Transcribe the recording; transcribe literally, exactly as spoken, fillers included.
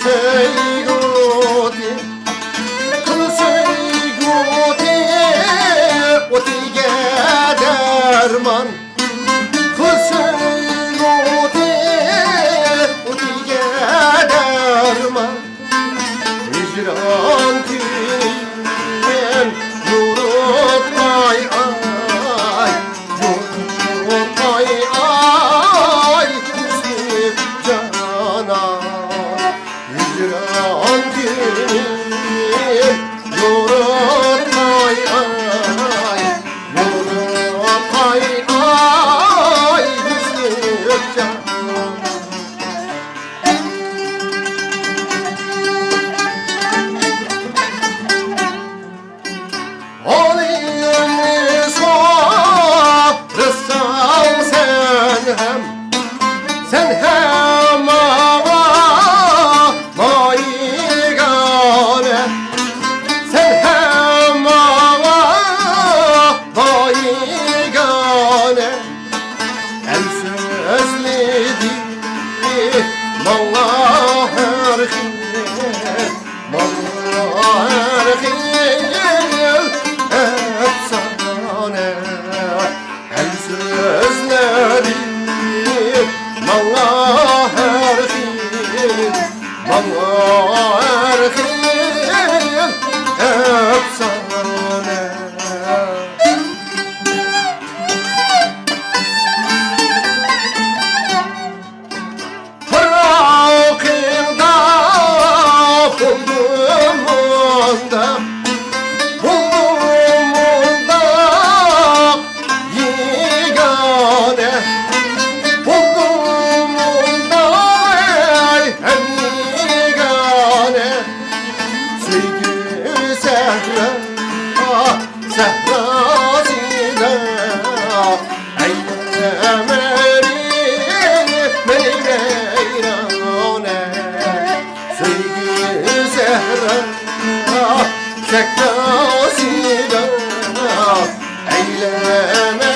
سۆيگۈ ئوتى، قىل سۆيگۈ ئوتى، ئوتىگە دەرمان. قىل سۆيگۈ ئوتى، ئوتىگە دەرمان. ھىجران كۈنۈم يورۇتقاي ئاي، يورۇتقاي ئاي، كۈزنى جانان. ھىجران كۈنۈم يورۇتقاي ئاي، يورۇتقاي ئاي، كۈزنى جانان. ھالىمنى سورىساڭ سەن ھەم، سەن ھەم ماڭا بايىگانە، سەن ھەم ماڭا بايىگانە. ئەل سۆزلىدى ماڭا ھەر خىل، ماڭا ھەر خىل ئەپسانە. ئەل سۆزلىدى ماڭا ھەر خىل، ماڭا ھەر خىل ئەپسانە. پىراقىڭدا بولدۇم مۇنداق، بولدۇم مۇنداق يېگانە، بولدۇم مۇنداق ھەم يېگانە. سۆيگۈ سەھرا، سەھراسىدا ئەيلەمەيلى مېنى ۋەيرانە. سۆيگۈ سەھرا، سەھراسىدا ئەيلەمە